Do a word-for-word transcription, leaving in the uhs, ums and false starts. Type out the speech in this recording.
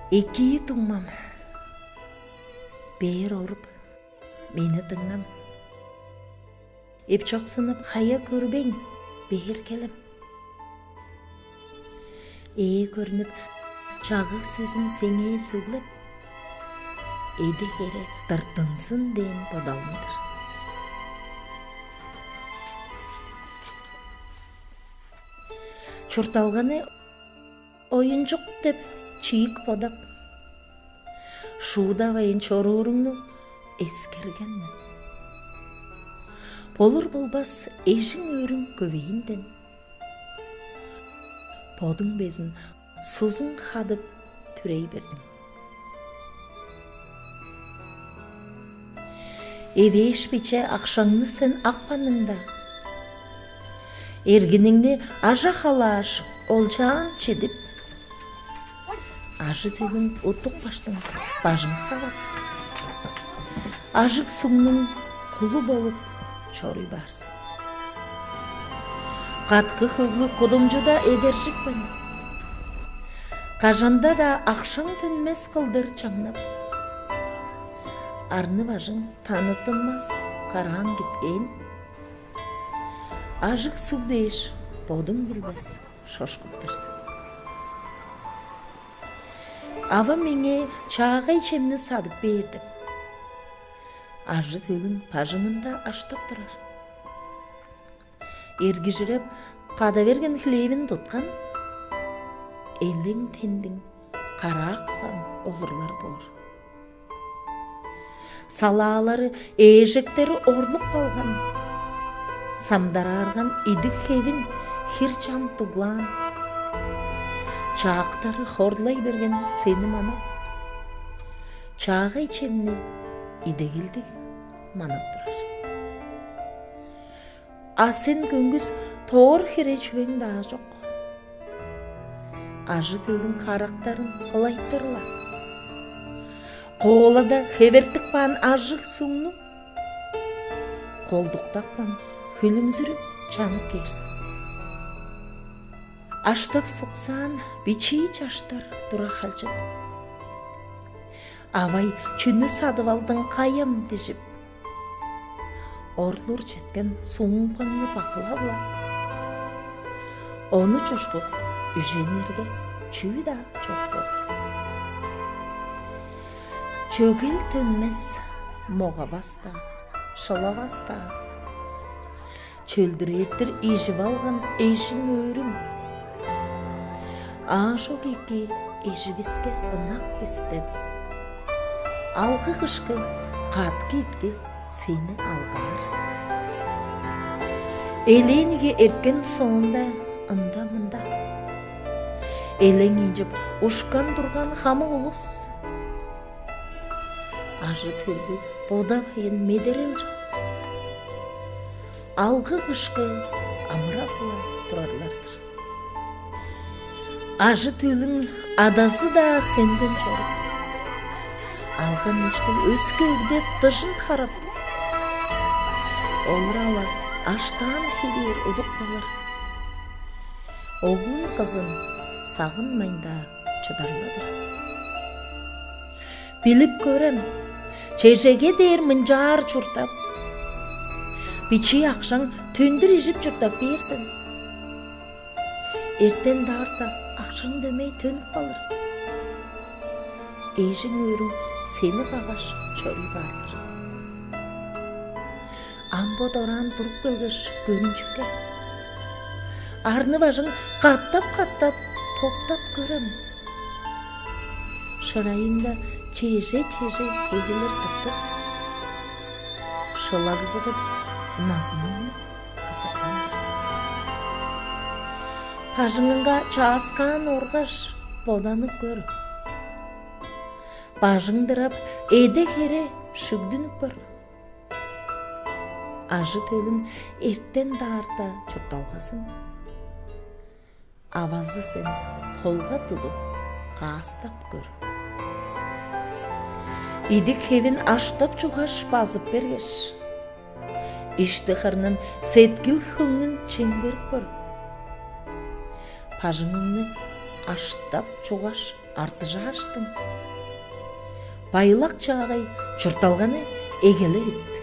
Экии, дуңмам, бээр оруп, мени дыңнам. Эпчоксунуп, хая көрбейн, бээр келем. Ээ көрнүп, чагыг сөзүм сеңээ сөглеп, эде-хере тыртынзын дээн бодалым-дыр. Чуртталганы оюнчук деп чиик бодап, шуудавайн чорууруңну эскерген мен. Болур-болбас эжиң-өөрүң көвээнден бодуң безин сузун хадып түрей бердиң. Эвээш биче акшаңны сен акпаның-даа, эргиниңни ажа халааш, олчаан чедип, ажы-төлүң уттук баштың бажың савап, ажыг-сугнуң кулу болуп чоруй баар сен. Каткы-хөглүг кудумчуда эдержикпейн, кажан-даа акшаң төнмес кылдыр чаңнап, арны-бажың таныттынмас карааң киткээн, ажыг-суг дээш бодуң билбес шошкуп-тур сен. Авам меңээ чаагай чемни садып бээр деп, ажы-төлүң бажыңында аштап турар. Эргижиреп, када берген хлевин туткан, элең-тендиң караа кылган олурлар боор. Салаалары, ээжектери орлуп калган, самдараарган идик-хевин хир-чам дуглаан, чаактары хорлай берген сени манап, чаагай чемни идегелдиг манап турар. А сен көңгүс тоор хире чүвең-даа чок. Ажы-төлүң карактарын кылайтыр-ла. Коолада хевертип каан ажыг-сугну колдуктапкан хүлүмзүрүп чанып кээр сен. Аштап-суксаан бичии чаштар тура халчып: «Авай, чүнү садып алдың, кайым?» — дижип, орлур четкен сумпаңны бакылап-ла, ону чушкуп, үженирге чүү-даа чок болур. Чөгел төнмес, могавас-даа, шылавас-даа, чөлдүрээр-дир ижип алган эжиң-өөрүң. Аажок эки эживиске ынак бис деп, алгы-кышкы, каткы-итки сени алгаар. Элээниге эрткен соонда ында-мында элең инчип ушкан турган хамык улус. Ажы-төлдү бодавайн медерел чок, алгы-кышкы амырап-ла турарлар-дыр. Ажы-төлүң адазы-даа сенден чоруп, алган эштиң өске өгде дыжын харап, олар-ла аштаан хевээр удуп калыр. Оглун-кызын сагынмайн-даа чыдар-ла-дыр. Билип көрем, чежеге дээр мынчаар чурттап, бичии акшаң төндүр ижип чурттап бээр сен. Эртен-даарта акшаң дөмей төнүп калыр. Эжиң-өөрүң сени каггаш чоруй баар-дыр. Ам бо дораан туруп келгеш, көрүнчүкке, арны-бажың катап-катап топтап көрем. Шырайыңда чеже-чеже хегелер тыптып, шылагзыдып, назыныңны кызырган. Бажыңыңга чааскаан оргаш, боданып көр. Бажың дырап, эде-хере шүгдүнүп көр. Ажы-төлүң эртен-даарта чуртталгазын, авазы сен холга тудуп, каастап көр. Идик-хевин аштап-чуггаш базып бергеш, ишти-хырнын, сеткил-хөңнүн чемгерип көр. Бажыңыңны аштап-чуггаш артыжааштың. Байлак чаагай чуртталганы эгелевит.